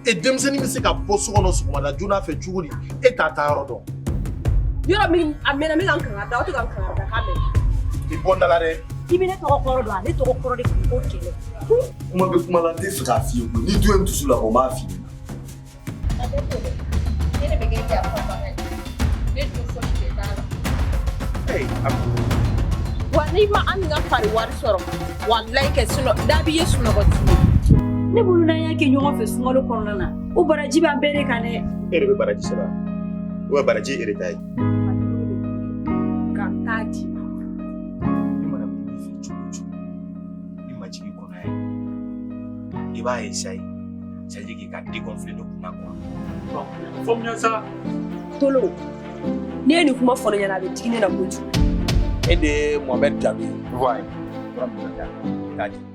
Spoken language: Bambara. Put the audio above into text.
E denmisɛnnin bɛ se ka bɔ so kɔnɔ sɔgɔmada joona fɛ cogo di, e t'a taa yɔrɔ dɔn? Yɔrɔ min a mɛnna, n bɛ ka n kangari da, o tɛ ka n kangari da k'a mɛn. I bɔ n da la dɛ. I bɛ ne tɔgɔ kɔrɔ dɔn a? Ne tɔgɔ kɔrɔ de tun ko kɛlɛ. Kuma bɛ kuma la, n tɛ fɛ k'a f'i ye koyi. N'i dun ye n dusu labɔ, n b'a f'i ɲɛna. Ne de bɛ kɛ yafabaga ye, ne dun fosi de t'a la. Ee, Wa n'i ma an ka fari wari sɔrɔ, walayi kɛ sunɔ da b'i ye sunɔgɔ t'i ye. Ne bolo, n'an y'a kɛ ɲɔgɔn fɛ sunkalo kɔnɔna na, o baraji b'an bɛɛ de kan dɛ. E de bɛ baraji sɔrɔ ou bien baraji e de ta ye? Ka n t'a di. Ne mana kuma i fɛ cogo o cogo, ni majigi kɔnɔ ye, i b'a essayer, c'est à dire k'i ka dégonfler ne kunna quoi. Faamuya sa. Tolo, n'i ye nin kuma fɔ ne ɲɛna, a bɛ digi ne na kojugu. E de ye Mohamed Jalo ye? Voilà. Fura min ka di, i t'a di.